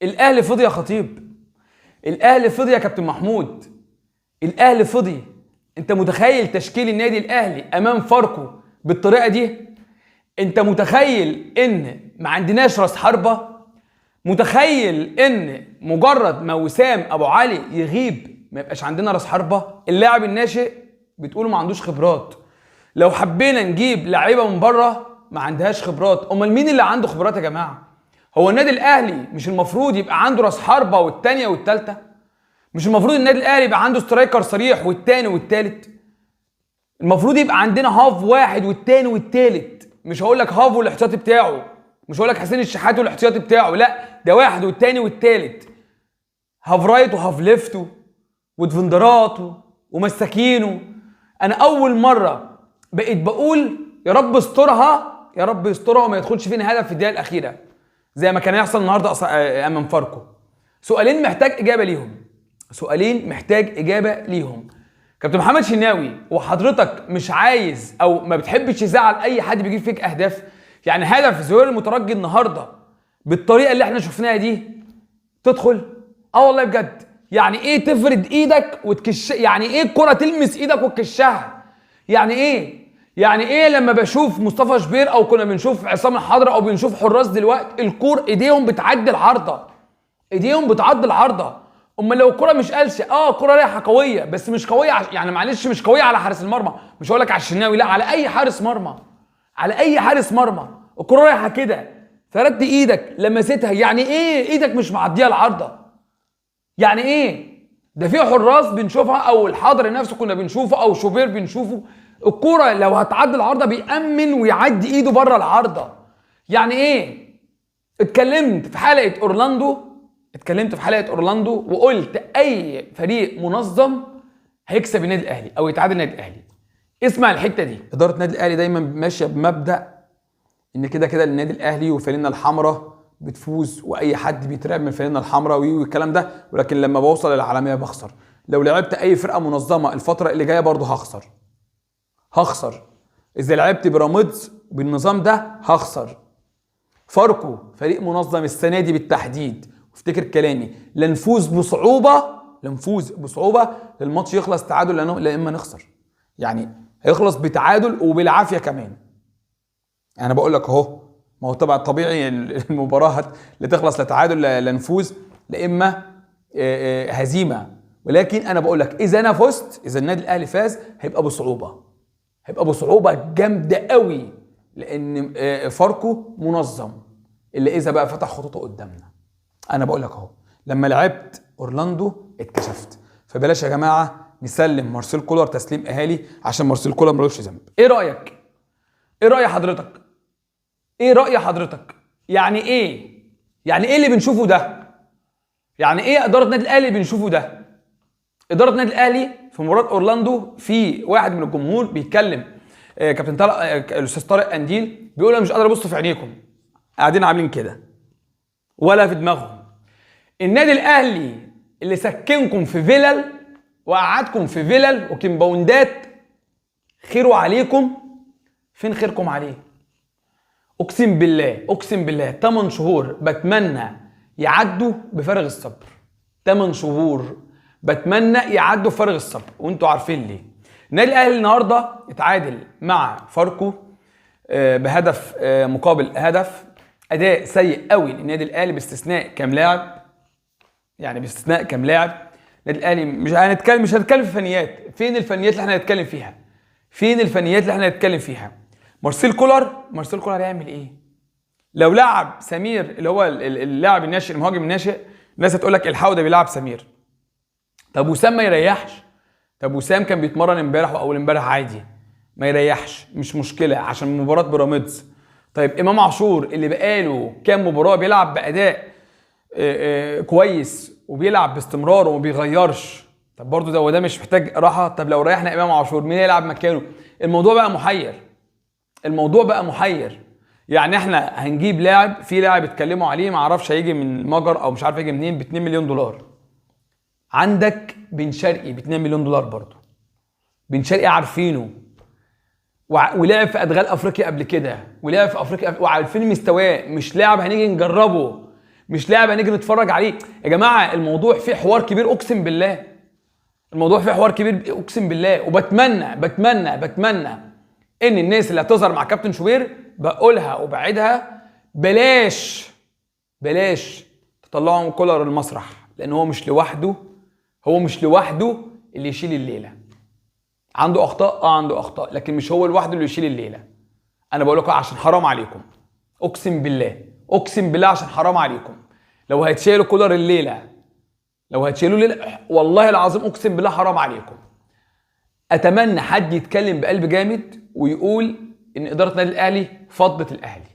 الاهلي فضي يا خطيب، الاهلي فضي يا كابتن محمود، الاهلي فضي. انت متخيل تشكيل النادي الاهلي امام فاركو بالطريقة دي؟ انت متخيل ان ما عندناش راس حربه؟ متخيل ان مجرد ما وسام ابو علي يغيب ما يبقاش عندنا راس حربه؟ اللاعب الناشئ بتقولوا ما عندوش خبرات، لو حبينا نجيب لعيبة من بره ما عندهاش خبرات، امال مين اللي عنده خبرات يا جماعة؟ هو النادي الاهلي مش المفروض يبقى عنده راس حربه والثانية والثالثة؟ مش المفروض النادي الاهلي يبقى عنده striker صريح والثاني والثالث؟ المفروض يبقى عندنا half واحد والثاني والثالث. مش هقول لك half والاحتياطي بتاعه، مش هقول لك حسين الشحات والاحتياطي بتاعه، لا ده واحد والثاني والثالث، half right و half left وديفندرات ومساكينه. انا اول مرة بقيت بقول يا رب استرها، يا رب يسترها وما يدخلش فينا هدف في الدقيقة الاخيرة زي ما كان يحصل النهارده امام فاركو. سؤالين محتاج اجابه ليهم، سؤالين محتاج اجابه ليهم. كابتن محمد شناوي، وحضرتك مش عايز او ما بتحبش تزعل اي حد بيجيب فيك اهداف، يعني هدف زهير المترجي النهارده بالطريقة اللي احنا شفناها دي تدخل؟ والله بجد، يعني ايه تفرد ايدك وتكش؟ يعني ايه الكره تلمس ايدك وتكشها؟ يعني ايه؟ يعني ايه لما بشوف مصطفى شبير او كنا بنشوف عصام الحضري او بنشوف حراس دلوقتي الكور ايديهم بتعدي العارضة، ايديهم بتعدي العارضة. امال لو الكره مش قلشه، الكره رايحة قوية بس مش قوية يعني معلش مش قوية على حارس المرمى، مش هقول لك على الشناوي، لا على اي حارس مرمى، على اي حارس مرمى الكره رايحة كده، فردت ايدك لمستها، يعني ايه ايدك مش معدية العارضة؟ يعني ايه؟ ده في حراس بنشوفها او الحضري نفسه كنا بنشوفه او شوبير بنشوفه، الكورة لو هتعدي العارضة بيأمن ويعدي ايده بره العارضة. يعني ايه؟ اتكلمت في حلقة اورلاندو، اتكلمت في حلقة اورلاندو وقلت اي فريق منظم هيكسب النادي الاهلي او يتعادل النادي الاهلي. اسمع الحتة دي، ادارة النادي الاهلي دايما ماشية بمبدا ان كده كده النادي الاهلي وفانلة الحمراء بتفوز واي حد بيترعب من الفانلة الحمراء والكلام ده، ولكن لما بوصل للعالمية بخسر. لو لعبت اي فرقه منظمة الفترة اللي جاية برضه هخسر، هخسر. اذا لعبت بيراميدز بالنظام ده هخسر. فاركو فريق منظم السنة دي بالتحديد، وافتكر كلامي، لا نفوز بصعوبة، لا نفوز بصعوبة، الماتش يخلص تعادل لا اما نخسر، يعني هيخلص بتعادل وبالعافيه كمان. انا بقول لك اهو، ما هو طبعا طبيعي المباراة لا تخلص لا تعادل لا نفوز لا اما هزيمة، ولكن انا بقول لك اذا انا فزت، اذا النادي الاهلي فاز هيبقى بصعوبة، هيبقى بصعوبة جامدة قوي، لان فاركو منظم اللي اذا بقى فتح خطوطه قدامنا. انا بقول لك اهو، لما لعبت اورلاندو اتكشفت، فبلاش يا جماعة نسلم مارسيل كولر تسليم اهالي، عشان مارسيل كولر ملوش ذنب. ايه رايك؟ ايه راي حضرتك؟ ايه راي حضرتك؟ يعني ايه؟ يعني ايه اللي بنشوفه ده؟ يعني ايه ادارة النادي الاهلي اللي بنشوفه ده؟ ادارة النادي الاهلي في مباراة اورلاندو في واحد من الجمهور بيتكلم، كابتن طارق، الاستاذ طارق قنديل، بيقول انا مش قادر ابص في عينيكم، قاعدين عاملين كده ولا في دماغهم. النادي الاهلي اللي سكنكم في فيلل وقعدكم في فيلل وكمباوندات، خيره عليكم، فين خيركم عليه؟ اقسم بالله، اقسم بالله 8 شهور بتمنى يعدوا بفارغ الصبر، 8 شهور بتمنى يعدوا بفارغ الصبر، وانتوا عارفين ليه. النادي الاهلي النهارده اتعادل مع فاركو بهدف مقابل هدف. اداء سيء قوي للنادي الاهلي باستثناء كام لاعب، يعني باستثناء كام لاعب. النادي الاهلي مش هنتكلم في فنيات، فين الفنيات اللي احنا هنتكلم فيها؟ فين الفنيات اللي احنا هنتكلم فيها؟ مارسيل كولر، مارسيل كولر هيعمل ايه؟ لو لعب سمير اللي هو اللاعب الناشئ المهاجم الناشئ، الناس هتقول لك الحقوا ده بيلعب سمير. طب وسام ما يريحش؟ طب وسام كان بيتمرن امبارح واول امبارح عادي، ما يريحش مش مشكلة عشان مباراة بيراميدز. طيب امام عاشور اللي بقاله كام مباراة بيلعب باداء كويس وبيلعب باستمرار وما بيغيرش، طب برضه ده وده مش محتاج راحة؟ طب لو ريحنا امام عاشور مين هيلعب مكانه؟ الموضوع بقى محير، الموضوع بقى محير. يعني احنا هنجيب لاعب، في لاعب اتكلموا عليه ما اعرفش هيجي من المجر او مش عارف هيجي منين ب 2 مليون دولار. عندك بن شرقي ب 2 مليون دولار برضه، بن شرقي عارفينه ولعب في ادغال افريقيا قبل كده، ولعب في افريقيا وعارفين مستواه، مش لاعب هنيجي نجربه، مش لاعب هنيجي نتفرج عليه. يا جماعة الموضوع فيه حوار كبير اقسم بالله، الموضوع فيه حوار كبير اقسم بالله. وبتمنى بتمنى بتمنى ان الناس اللي هتظهر مع كابتن شوبير، بقولها وبعيدها، بلاش بلاش تطلعوا كولر المسرح، لان هو مش لوحده، هو مش لوحده اللي يشيل الليلة. عنده اخطاء، عنده اخطاء، لكن مش هو لوحده اللي يشيل الليلة. انا بقول لكم عشان حرام عليكم، اقسم بالله، اقسم بالله عشان حرام عليكم. لو هتشيلوا كولر الليلة، لو هتشيلوا الليلة والله العظيم اقسم بالله حرام عليكم. اتمنى حد يتكلم بقلب جامد ويقول ان ادارة النادي الاهلي فضت الاهلي،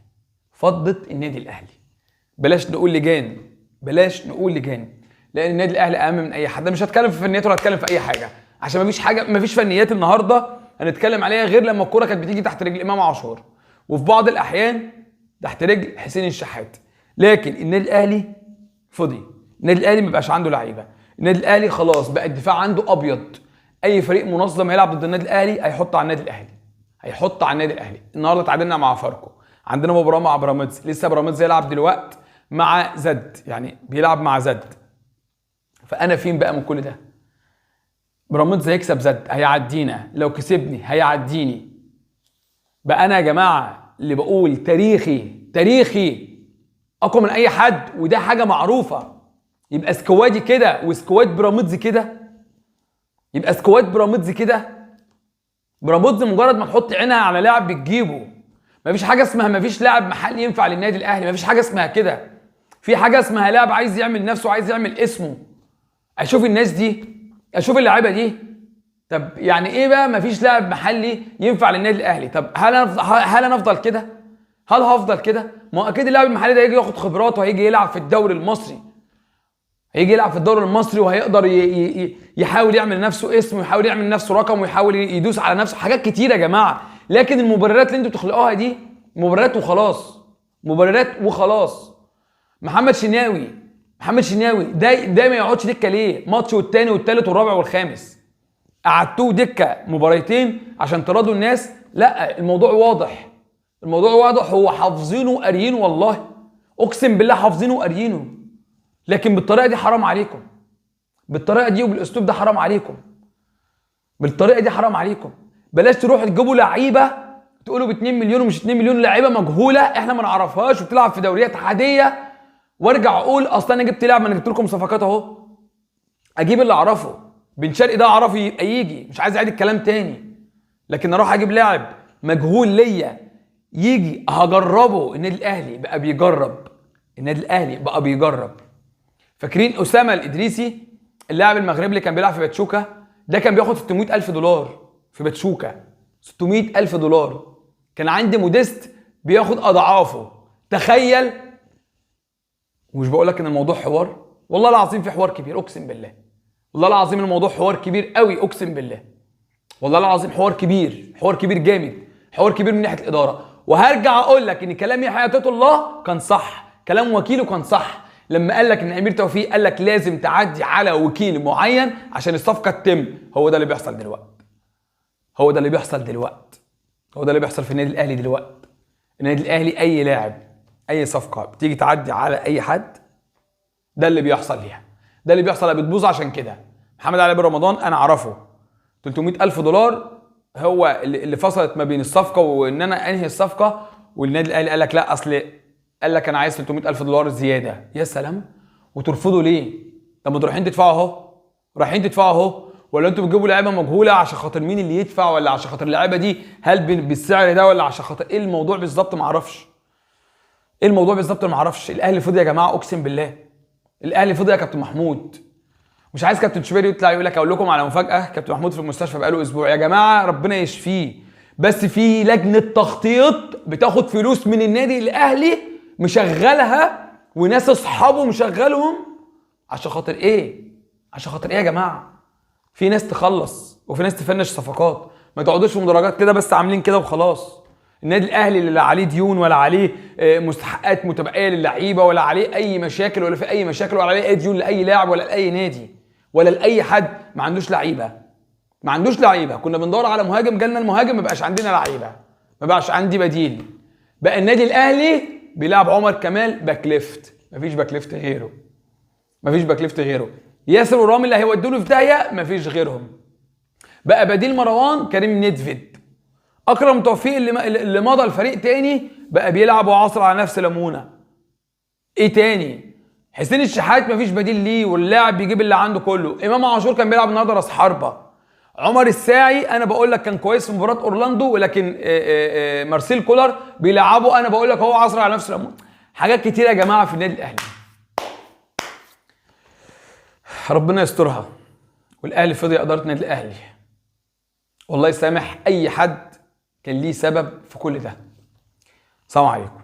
فضت النادي الاهلي. بلاش نقول لجان، بلاش نقول لجان، لان النادي الاهلي اهم من اي حد. مش هتكلم في فنيات ولا هتكلم في اي حاجة، عشان مفيش حاجة، مفيش فنيات النهارده هنتكلم عليها غير لما الكورة كانت بتيجي تحت رجل امام عاشور، وفي بعض الاحيان تحت رجل حسين الشحات. لكن النادي الاهلي فضي، النادي الاهلي ما بقاش عنده لعيبة، النادي الاهلي خلاص بقى الدفاع عنده ابيض. اي فريق منظم هيلعب ضد النادي الاهلي هيحط على النادي الاهلي، هيحط على النادي الاهلي. النهارده تعادلنا مع فاركو، عندنا مباراة مع بيراميدز، لسه بيراميدز يلعب دلوقتي مع زد، يعني بيلعب مع زد. فانا فين بقى من كل ده؟ بيراميدز هيكسب زد، هيعدينا، لو كسبني هيعديني. بقى انا يا جماعة اللي بقول تاريخي، تاريخي اقوى من اي حد، وده حاجة معروفة. يبقى squad ي كده و squad بيراميدز كده، يبقى squad بيراميدز كده. بيراميدز مجرد ما تحط عينها على لاعب بتجيبه. مفيش حاجة اسمها مفيش لاعب محلي ينفع للنادي الاهلي، مفيش حاجة اسمها كده. في حاجة اسمها لاعب عايز يعمل نفسه، عايز يعمل اسمه. اشوف الناس دي، اشوف اللعيبة دي. طب يعني ايه بقى مفيش لاعب محلي ينفع للنادي الاهلي؟ طب هل انا افضل كده؟ هل هفضل كده؟ ما هو اكيد اللاعب المحلي ده هيجي ياخد خبرات وهيجي يلعب في الدوري المصري، هيجي يلعب في الدوري المصري وهيقدر يحاول يعمل نفسه اسم، ويحاول يعمل نفسه رقم، ويحاول يدوس على نفسه، حاجات كتيرة يا جماعة. لكن المبررات اللي انتوا بتخلقوها دي مبررات وخلاص، مبررات وخلاص. محمد شناوي، محمد شناوي ده ما يقعدش دكه ليه؟ ماتش والتاني والتالت والرابع والخامس قعدتوه دكه مباريتين عشان تراضوا الناس؟ لا، الموضوع واضح، الموضوع واضح، هو حافظينه وقاريينه، والله اقسم بالله حافظينه وقاريينه. لكن بالطريقة دي حرام عليكم، بالطريقة دي وبالاسلوب ده حرام عليكم، بالطريقة دي حرام عليكم. بلاش تروحوا تجيبوا لعيبة تقولوا ب 2 مليون ومش 2 مليون، لعيبة مجهولة احنا ما نعرفهاش وبتلعب في دوريات عادية. وارجع اقول اصل انا جبت لاعب، ما انا جبت لكم صفقات اهو، اجيب اللي اعرفه. بن شرقي ده اعرفه يبقى يجي، مش عايز اعيد الكلام تاني. لكن اروح اجيب لاعب مجهول ليا يجي هجربه. النادي الاهلي بقى بيجرب، النادي الاهلي بقى بيجرب. فاكرين اسامة الادريسي اللاعب المغربي اللي كان بيلعب في باتشوكا ده؟ كان بياخد 600,000 دولار في باتشوكا، 600,000 دولار. كان عندي موديست بياخد اضعافه، تخيل. ومش بقول لك ان الموضوع حوار، والله العظيم في حوار كبير اقسم بالله، والله العظيم الموضوع حوار كبير قوي اقسم بالله، والله العظيم حوار كبير، حوار كبير جامد، حوار كبير من ناحية الادارة. وهرجع اقول لك ان كلام يحيى عطية الله كان صح، كلام وكيله كان صح لما قال لك ان امير توفيق قال لك لازم تعدي على وكيل معين عشان الصفقة تتم. هو ده اللي بيحصل دلوقتي، هو ده اللي بيحصل دلوقتي، هو ده اللي بيحصل في النادي الاهلي دلوقتي. النادي الاهلي اي لاعب، اي صفقة بتيجي تعدي على اي حد، ده اللي بيحصل ليها، ده اللي بيحصل، بتبوظ. عشان كده محمد علي بن رمضان انا اعرفه 300,000 دولار هو اللي فصلت ما بين الصفقة وان انا انهي الصفقة، والنادي الاهلي قال لك لا، اصل قال لك انا عايز 300,000 دولار زيادة. يا سلام، وترفضوا ليه؟ طب ما انتوا رايحين تدفعوا اهو، رايحين تدفعوا اهو، ولا انتوا بتجيبوا لعيبة مجهولة عشان خاطر مين اللي يدفع، ولا عشان خاطر اللعيبة دي هل بالسعر ده، ولا عشان خاطر ايه الموضوع بالظبط؟ ما اعرفش ايه الموضوع بالظبط، ما اعرفش. الاهلي فضي يا جماعة اقسم بالله، الاهلي فضي يا كابتن محمود. مش عايز كابتن شوبير يطلع يقول لك اقول لكم على مفاجاة، كابتن محمود في المستشفى بقاله اسبوع. يا جماعة ربنا يشفيه، بس في لجنة تخطيط بتاخد فلوس من النادي الاهلي مشغلها، وناس اصحابه مشغلهم عشان خاطر ايه؟ عشان خاطر ايه يا جماعة؟ في ناس تخلص وفي ناس تفنش صفقات، ما تقعدوش في مدرجات كده بس عاملين كده وخلاص. النادي الاهلي اللي لا عليه ديون ولا عليه مستحقات متبقيه للعيبة ولا عليه اي مشاكل ولا في اي مشاكل ولا عليه اي ديون لاي لاعب ولا لاي نادي ولا لاي حد، ما عندوش لعيبة، ما عندوش لعيبة. كنا بندور على مهاجم، جالنا المهاجم ما بقاش عندنا لعيبة، ما بقاش عندي بديل. بقى النادي الاهلي بيلعب عمر كمال back left، مفيش back left غيره، مفيش back left غيره. ياسر ورامي اللي هيودونه في داهية، مفيش غيرهم. بقى بديل مروان كريم نيدفيد. اكرم توفيق اللي مضى الفريق تاني بقى بيلعب وعصر على نفس ليمونه. ايه تاني؟ حسين الشحات مفيش بديل ليه، واللاعب بيجيب اللي عنده كله. امام عاشور كان بيلعب النهارده راس حربه. عمر الساعي انا بقول لك كان كويس في مباراة اورلاندو، ولكن مارسيل كولر بيلعبه، انا بقول لك هو عصر على نفس ليمونه. حاجات كتيرة يا جماعة في النادي الاهلي، ربنا يسترها. والاهلي فضي ادارة النادي الاهلي، والله يسامح اي حد كان ليه سبب في كل ده. السلام عليكم.